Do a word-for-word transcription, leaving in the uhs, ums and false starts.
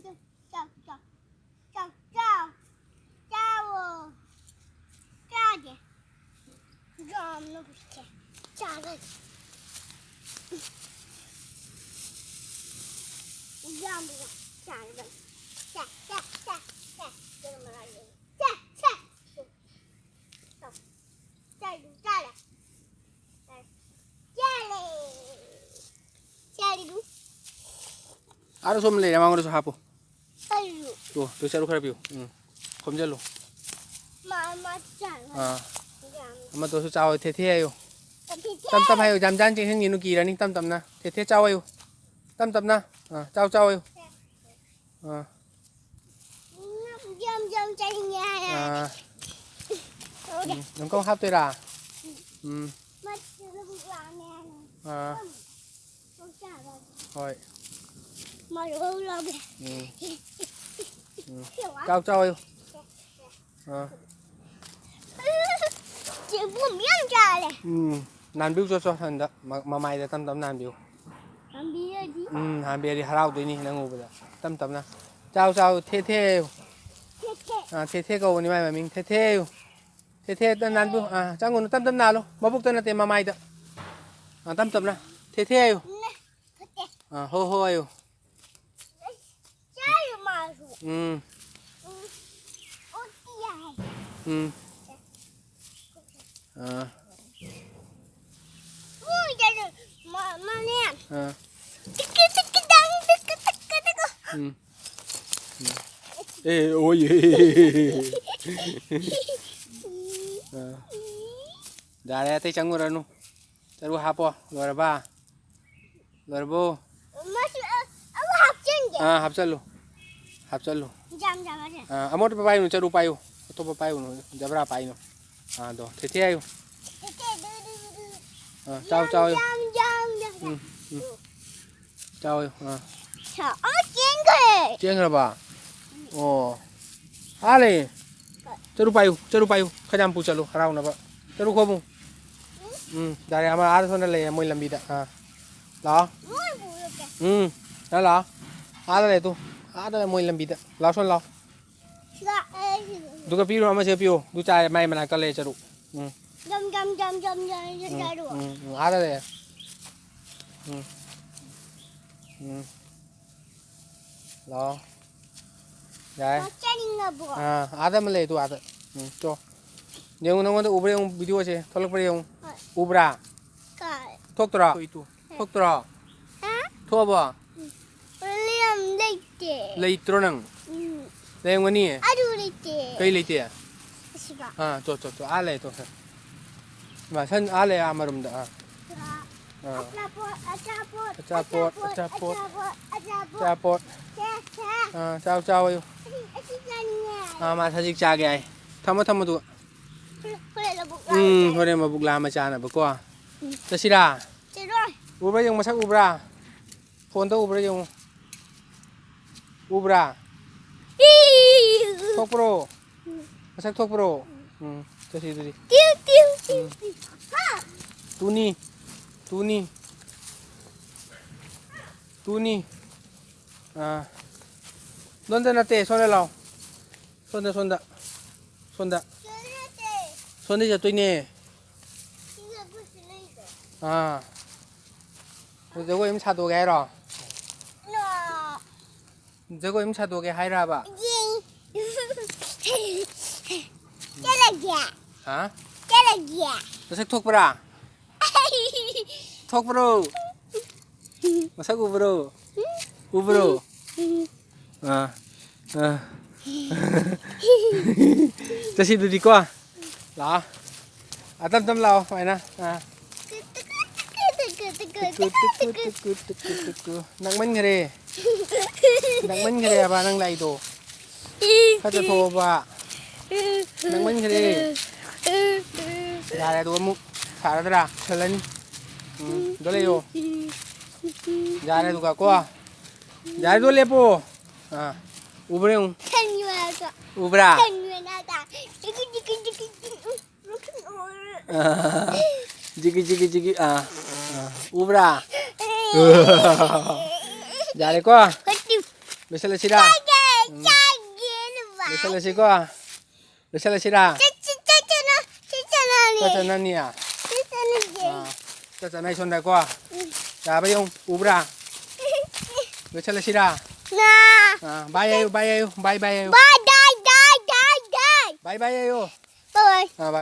ꯆꯥꯎ, ꯆꯥꯎ, ꯆꯥꯎ, ꯆꯥꯎ, ꯆꯥꯎꯋꯣ꯫ ꯆꯥꯒꯦ꯫ ꯌꯥꯝꯅ ꯄꯤꯛꯆꯩ꯫ ꯆꯥꯔꯒꯦ꯫ ꯌꯥꯝꯅ ꯆꯥꯔꯒꯦ꯫ ꯆꯥ, ꯆꯥ, ꯆꯥ, ꯆꯥ꯫ ꯆꯥ, ꯆꯥ꯫ ꯆꯥꯔꯦ, ꯆꯥꯔꯦ꯫ ꯆꯥꯔꯦ꯫ ꯆꯥꯔꯦ꯫ ꯆꯥꯔꯦ꯫ ꯑꯥꯗꯁꯨ ꯑꯃ ꯂꯩꯔꯦ, ꯃꯉꯣꯟꯗꯁꯨ ꯍꯥꯞꯄꯨ꯫ ꯑꯩꯁꯨ꯫ ꯇꯨ, ꯇꯨ ꯆꯔꯨ ꯈꯔ ꯄꯤꯌꯨ꯫ ꯎꯝ꯫ ꯈꯣꯝꯖꯜꯂꯨ꯫ ꯃꯥ, ꯃꯥ ꯆꯥꯔꯣꯏ꯫ ꯑꯥ꯫ ꯌꯥꯝ꯫ ꯑꯃꯗꯨꯁꯨ ꯆꯥꯎ, ꯊꯦꯊꯦ ꯍꯥꯏꯌꯨ꯫ ꯊꯦꯊꯦ꯫ ꯇꯞ ꯇꯞ ꯍꯥꯏꯌꯨ, ꯌꯥꯝ ꯌꯥꯝ ꯆꯦꯟꯁꯤꯟꯒꯤꯅꯨ, ꯀꯤꯔꯅꯤ, ꯇꯞ ꯇꯞꯅ꯫ ꯊꯦꯊꯦ ꯆꯥꯎ ꯍꯥꯏꯌꯨ꯫ ꯇꯞ ꯇꯞꯅ꯫ ꯑꯥ, ꯆꯥꯎ, ꯆꯥꯎ ꯍꯥꯏꯌꯨ꯫ ꯑꯥ꯫ ꯌꯥꯝ, ꯌꯥꯝ ꯆꯥꯅꯤꯡꯉꯦ ꯍꯥꯏꯌꯦ꯫ ꯑꯥ꯫ ꯂꯧꯔꯦ꯫ ꯎꯝ, ꯅꯪ ꯀꯧ ꯍꯥꯞꯇꯣꯏꯔꯥ? ꯎꯝ꯫ ꯃꯆꯨ ꯂꯥꯡꯉꯦ ꯍꯥꯏꯌꯦ꯫ ꯑꯥ꯫ ꯍꯣꯏ꯫ ꯃꯔꯨ ꯂꯧꯒꯦ꯫ ꯎꯝ꯫ ꯎꯝ꯫ ꯆꯥꯎ, ꯆꯥꯎ ꯍꯥꯏꯌꯨ꯫ ꯑꯥ꯫ ꯆꯦꯡꯒꯨꯝ ꯌꯥꯝ ꯆꯥꯔꯦ꯫ ꯎꯝ꯫ ꯅꯥꯟꯕꯤꯌꯨ ꯆꯣ ꯆꯣ ꯍꯟꯗ꯫ ꯃ-, ꯃꯃꯥꯏꯗ ꯇꯞ ꯇꯞ ꯅꯥꯟꯕꯤꯌꯨ꯫ ꯅꯥꯟꯕꯤꯔꯗꯤ? ꯎꯝ, ꯅꯥꯟꯕꯤꯔꯗꯤ ꯍꯔꯥꯎꯗꯣꯏꯅꯤ ꯅꯪ ꯎꯕꯗ꯫ ꯇꯞ ꯇꯞꯅ꯫ ꯆꯥꯎ, ꯆꯥꯎ, ꯊꯦ ꯊꯦ ꯍꯥꯏꯌꯨ꯫ ꯊꯦ ꯊꯦ꯫ ꯑꯥ, ꯊꯦ ꯊꯦ ꯀꯧꯕꯅꯤ ꯃꯥꯏ ꯃꯃꯤꯡ꯫ ꯊꯦ ꯊꯦ ꯍꯥꯏꯌꯨ꯫ ꯊꯦ ꯊꯦ ꯅꯥꯟꯕꯤꯌꯨ꯫ ꯑꯥ, ꯆꯪꯉꯨꯅꯨ, ꯇꯞ ꯇꯞ ꯅꯥꯜꯂꯨ꯫ ꯃꯕꯨꯛꯇ ꯅꯠꯇꯦ, ꯃꯃꯥꯏꯗ꯫ ꯑꯥ, ꯇꯞ ꯇꯞꯅ꯫ ꯊꯦ ꯊꯦ ꯍꯥꯏꯌꯨ꯫ ꯅꯦ, ꯐꯠꯇꯦ꯫ ꯑꯥ, ꯍꯣ ꯍꯣ ꯍꯥꯏꯌꯨ꯫ ꯆꯥꯔꯤ ꯃꯥꯁꯨ꯫ ꯎꯝ꯫ ꯎꯝ꯫ ꯑꯣ, ꯌꯥꯏ꯫ ꯎꯝ꯫ ꯑꯥ꯫ ꯎ, ꯌꯥꯏ, ꯃꯥ-, ꯃꯥꯅꯦ꯫ ꯑꯥ꯫ ꯇꯤꯛꯀꯤ, ꯇꯤꯛꯀꯤ, ꯗꯪ, ꯇꯤꯛꯀꯤ, ꯇꯤꯛꯀꯤ, ꯇꯤꯛꯀꯤ꯫ ꯎꯝ꯫ ꯎꯝ꯫ ꯑꯦ, ꯑꯣꯏ꯫ ꯑꯥ꯫ ꯌꯥꯔꯦ, ꯑꯇꯩ ꯆꯪꯉꯨꯔꯅꯨ꯫ ꯆꯔꯨ ꯍꯥꯞꯄꯣ꯫ ꯂꯣꯏꯔꯕ? ꯂꯣꯏꯔꯕꯣ? ꯃꯁꯤ ꯑ-, ꯑꯃ ꯍꯥꯞꯆꯤꯟꯒꯦ꯫ ꯑꯥ, ꯍꯥꯞꯆꯜꯂꯨ꯫ ꯍꯥꯞꯆꯜꯂꯨ꯫ ꯌꯥꯝ ꯌꯥꯝꯃꯁꯦ꯫ ꯑꯥ, ꯑꯃꯣꯠꯄ ꯄꯥꯏꯒꯅꯨ, ꯆꯔꯨ ꯄꯥꯏꯌꯨ꯫ ꯑꯇꯣꯞꯄ ꯄꯥꯏꯒꯅꯨ, ꯖꯕ꯭ꯔꯥ ꯄꯥꯏꯅꯨ꯫ ꯑꯥ, ꯑꯗꯣ, ꯊꯦꯊꯦ ꯍꯥꯏꯌꯨ꯫ ꯊꯦꯊꯦ, ꯗꯨ, ꯗꯨ, ꯗꯨ, ꯗꯨ꯫ ꯑꯥ, ꯆꯥꯎ, ꯌꯥꯝ, ꯆꯥꯎ ꯍꯥꯏꯌꯨ꯫ ꯌꯥꯝ, ꯌꯥꯝ, ꯌꯥꯝ, ꯌꯥꯝ꯫ ꯎꯝ, ꯎꯝ꯫ ꯆꯥꯎ ꯍꯥꯏꯌꯨ꯫ ꯑꯥ꯫ ꯁꯥ ꯑꯃ ꯆꯦꯟꯈ꯭ꯔꯦ꯫ ꯆꯦꯟꯈ꯭ꯔꯕ? ꯑꯣ꯫ ꯑꯥ ꯂꯩꯌꯦ꯫ ꯆꯔꯨ ꯄꯥꯏꯌꯨ, ꯆꯔꯨ ꯄꯥꯏꯌꯨ꯫ ꯈꯔ ꯌꯥꯝ ꯄꯨ ꯆꯠꯂꯨ, ꯍꯔꯥꯎꯅꯕ꯫ ꯆꯔꯨ ꯈꯣꯝꯃꯨ꯫ ꯎꯝ, ꯌꯥꯔꯦ, ꯑꯃ ꯑꯥꯗ ꯁꯣꯝꯗ ꯂꯩꯌꯦ, ꯃꯣꯏ ꯂꯝꯕꯤꯗ꯫ ꯑꯥ꯫ ꯂꯥꯛꯑꯣ꯫ ꯃꯣꯏ ꯄꯨꯔꯒꯦ꯫ ꯎꯝ, ꯅꯪ ꯂꯥꯛꯑꯣ꯫ ꯑꯥꯗ ꯂꯩ ꯇꯨ꯫ ꯑꯥꯗ ꯃꯣꯏ ꯂꯝꯕꯤꯗ꯫ ꯂꯥꯎ, ꯁꯣꯝ ꯂꯥꯎ꯫ ꯁꯤꯗ, ꯑꯦ, ꯁꯤꯗ꯫ ꯑꯗꯨꯒ ꯄꯤꯔꯣ, ꯑꯃꯁꯦ ꯄꯤꯌꯣ꯫ ꯑꯗꯨ ꯆꯥꯔꯦ, ꯃꯥꯏ ꯃꯅꯥꯛꯇ ꯂꯩ ꯆꯔꯨ꯫ ꯎꯝ꯫ ꯖꯝ, ꯖꯝ, ꯖꯝ, ꯖꯝ, ꯖꯝ, ꯎꯝ, ꯆꯔꯨ꯫ ꯎꯝ, ꯎꯝ, ꯑꯥꯗ ꯂꯩ꯫ ꯎꯝ꯫ ꯎꯝ꯫ ꯂꯥꯎ꯫ ꯌꯥꯔꯦ꯫ ꯆꯥꯅꯤꯡꯉꯕꯣ? ꯑꯥ, ꯑꯥꯗ ꯑꯃ ꯂꯩ, ꯑꯗꯨ ꯑꯥꯗ꯫ ꯎꯝ, ꯇꯣ꯫ ꯌꯦꯡꯉꯨ, ꯅꯉꯣꯟꯗ ꯎꯕ꯭ꯔꯥ ꯌꯦꯡꯉꯨ, ꯚꯤꯗꯤꯑꯣꯁꯦ ꯊꯣꯛꯂꯛꯄ꯭ꯔꯥ ꯌꯦꯡꯉꯨ꯫ ꯍꯣꯏ꯫ ꯎꯕ꯭ꯔꯥ? ꯀꯥꯏ? ꯊꯣꯛꯇ꯭ꯔꯣ? ꯊꯣꯛꯇ꯭ꯔꯣ? ꯍꯥ? ꯊꯣꯛꯑꯕꯣ? ꯎꯝ꯫ ꯂꯩ ꯌꯥꯝ ꯂꯩꯇꯦ꯫ ꯂꯩꯇ꯭ꯔꯣ ꯅꯪ? ꯎꯝ꯫ ꯂꯩꯔꯝꯒꯅꯤ꯫ ꯑꯗꯨ ꯂꯩꯇꯦ꯫ ꯀꯩ ꯂꯩꯇꯦ? ꯑꯁꯤꯗ꯫ ꯑꯥ, ꯇꯣ, ꯇꯣ, ꯇꯣ, ꯑꯥ ꯂꯩ, ꯇꯣ, ꯁꯦ꯫ ꯃꯥ ꯁꯟ ꯑꯥ ꯂꯩ, ꯑꯥ ꯃꯔꯨꯝꯗ, ꯑꯥ꯫ ꯑꯥ꯫ ꯑꯆꯥꯄꯣꯠ, ꯑꯆꯥꯄꯣꯠ, ꯑꯆꯥꯄꯣꯠ, ꯑꯆꯥꯄꯣꯠ, ꯑꯆꯥꯄꯣꯠ, ꯑꯆꯥꯄꯣꯠ꯫ ꯑꯆꯥꯄꯣꯠ꯫ ꯁꯦ, ꯁꯦ꯫ ꯑꯥ, ꯆꯥꯎ, ꯆꯥꯎ ꯍꯥꯏꯌꯨ꯫ ꯑꯁꯤ, ꯑꯁꯤ ꯆꯥꯅꯤꯡꯉꯦ꯫ ꯑꯥ, ꯃꯥ ꯁꯖꯤꯛ ꯆꯥꯒꯦ ꯍꯥꯏ꯫ ꯊꯝꯃꯣ, ꯊꯝꯃꯣ ꯑꯗꯨꯒ꯫ ꯍꯣꯔꯦꯟ, ꯍꯣꯔꯦꯟ ꯂꯧꯕꯨꯛ ꯎꯝ, ꯂꯥꯛꯑꯒꯦ꯫ ꯍꯣꯔꯦꯟ ꯃꯕꯨꯛ ꯂꯥꯝꯃ ꯆꯥꯅꯕꯀꯣ꯫ ꯎꯝ꯫ ꯆꯠꯁꯤꯔꯥ? ꯆꯠꯂꯣꯏ꯫ ꯎꯕ꯭ꯔꯥ ꯌꯦꯡꯉꯨ, ꯃꯁꯛ ꯎꯕ꯭ꯔꯥ? ꯐꯣꯟꯗ ꯎꯕ꯭ꯔꯥ ꯌꯦꯡꯉꯨ꯫ ꯎꯕ꯭ꯔꯥ? ꯏ! ꯊꯣꯛꯄ꯭ꯔꯣ? ꯎꯝ꯫ ꯃꯁꯛ ꯊꯣꯛꯄ꯭ꯔꯣ? ꯎꯝ꯫ ꯎꯝ, ꯆꯠꯁꯤ ꯑꯗꯨꯗꯤ꯫ ꯇꯤꯎ, ꯇꯤꯎ, ꯇꯤꯎ, ꯎꯝ꯫ ꯇꯤꯎ꯫ ꯍꯥ? ꯇꯨꯅꯤ꯫ ꯇꯨꯅꯤ꯫ ꯇꯨꯅꯤ꯫ ꯑꯥ꯫ ꯅꯣꯟꯗ ꯅꯠꯇꯦ, ꯁꯣꯝꯗ ꯂꯥꯎ꯫ ꯁꯣꯝꯗ, ꯁꯣꯝꯗ꯫ ꯁꯣꯝꯗ꯫ ꯁꯣꯝꯗ ꯅꯠꯇꯦ꯫ ꯁꯣꯝꯗ ꯆꯠꯇꯣꯏꯅꯦ꯫ ꯁꯤꯗ ꯕꯨꯁ ꯂꯩꯗꯣ꯫ ꯑꯥ꯫ ꯖꯒꯣꯏ ꯑꯃ ꯁꯥꯗꯣꯛꯑꯒꯦ ꯍꯥꯏꯔꯣ? ꯅꯣ꯫ ꯖꯒꯣꯏ ꯑꯃ ꯁꯥꯗꯣꯛꯑꯒꯦ ꯍꯥꯏꯔꯕ? ꯌꯦꯡ-, ꯆꯠꯂꯒꯦ꯫ ꯍꯥ? ꯆꯠꯂꯒꯦ꯫ ꯃꯁꯛ ꯊꯣꯛꯄ꯭ꯔꯥ? ꯊꯣꯛꯄ꯭ꯔꯣ? ꯃꯁꯛ ꯎꯕ꯭ꯔꯣ? ꯎꯕ꯭ꯔꯣ? ꯑꯥ, ꯑꯥ꯫ ꯆꯠꯁꯤ ꯑꯗꯨꯗꯤꯀꯣ꯫ ꯂꯥꯛꯑꯣ꯫ ꯑꯥ, ꯇꯞ ꯇꯞ ꯂꯥꯛꯑꯣ, ꯁꯨꯃꯥꯏꯅ꯫ ꯑꯥ꯫ ꯇꯨꯀꯨ, ꯇꯨꯀꯨ, ꯇꯨꯀꯨ, ꯇꯨꯀꯨ, ꯇꯨꯀꯨ, ꯇꯨꯀꯨ꯫ ꯅꯛꯃꯟꯈꯔꯦ꯫ ꯅꯛꯃꯟꯈꯔꯦ ꯍꯥꯏꯕ ꯅꯪ ꯂꯥꯛꯏꯗꯣ꯫ ꯈꯔ ꯆꯠꯊꯣꯛꯑꯣꯕ꯫ ꯅꯛꯃꯟꯈꯔꯦ꯫ ꯌꯥꯔꯦ, ꯑꯗꯨꯒ ꯑꯃꯨꯛ ꯁꯥꯔꯗ꯭ꯔꯥ? ꯁꯜꯂꯅꯤ꯫ ꯎꯝ, ꯑꯗꯨ ꯂꯩꯌꯣ꯫ ꯌꯥꯔꯦ, ꯑꯗꯨꯒ ꯀꯣ꯫ ꯌꯥꯔꯦ, ꯑꯗꯨ ꯂꯦꯞꯄꯣ꯫ ꯑꯥ, ꯎꯕ꯭ꯔꯥ ꯌꯦꯡꯉꯨ꯫ ꯁꯟ ꯌꯣꯜꯂꯒ꯫ ꯎꯕ꯭ꯔꯥ? ꯁꯟ ꯌꯣꯜꯂꯒ꯫ ꯇꯤꯀꯤ, ꯇꯤꯀꯤ, ꯇꯤꯀꯤ, ꯇꯤꯀꯤ꯫ ꯎꯝ꯫ ꯑꯥ, ꯖꯤꯒꯤ, ꯖꯤꯒꯤ, ꯖꯤꯒꯤ, ꯑꯥ, ꯑꯥ, ꯎꯕ꯭ꯔꯥ? ꯌꯥꯔꯦꯀꯣ? ꯍꯣꯏ, ꯇꯤꯎ꯫ ꯂꯣꯏꯁꯤꯜꯂꯁꯤꯔꯥ? ꯆꯥꯒꯦ, ꯆꯥꯒꯦ, ꯕꯕꯥ꯫ ꯂꯣꯏꯁꯤꯜꯂꯁꯤꯀꯣ? ꯂꯣꯏꯁꯤꯜꯂꯁꯤꯔꯥ? ꯆꯠ-, ꯆꯠ-, ꯆꯠꯁꯅꯨ, ꯆꯠꯁꯅꯨꯅꯦ꯫ ꯆꯠꯁꯅꯅꯤ? ꯆꯠꯁꯅꯨꯅꯦ꯫ ꯑꯥ, ꯆꯠꯁꯅ ꯑꯩ ꯁꯣꯝꯗꯀꯣ꯫ ꯌꯥꯕ ꯌꯦꯡꯉꯨ, ꯎꯕ꯭ꯔꯥ? ꯂꯣꯏꯁꯤꯜꯂꯁꯤꯔꯥ? ꯉꯥ꯫ ꯑꯥ, ꯕꯥꯏ ꯍꯥꯏꯌꯨ, ꯕꯥꯏ ꯍꯥꯏꯌꯨ, ꯕꯥꯏ, ꯕꯥꯏ ꯍꯥꯏꯌꯨ꯫ ꯕꯥꯏ, ꯕꯥꯏ, ꯕꯥꯏ, ꯕꯥꯏ, ꯕꯥꯏ꯫ ꯕꯥꯏ, ꯕꯥꯏ ꯍꯥꯏꯌꯨ꯫ ꯕꯥꯏ, ꯕꯥꯏ꯫ ꯑꯥ, ꯕꯥꯏ꯫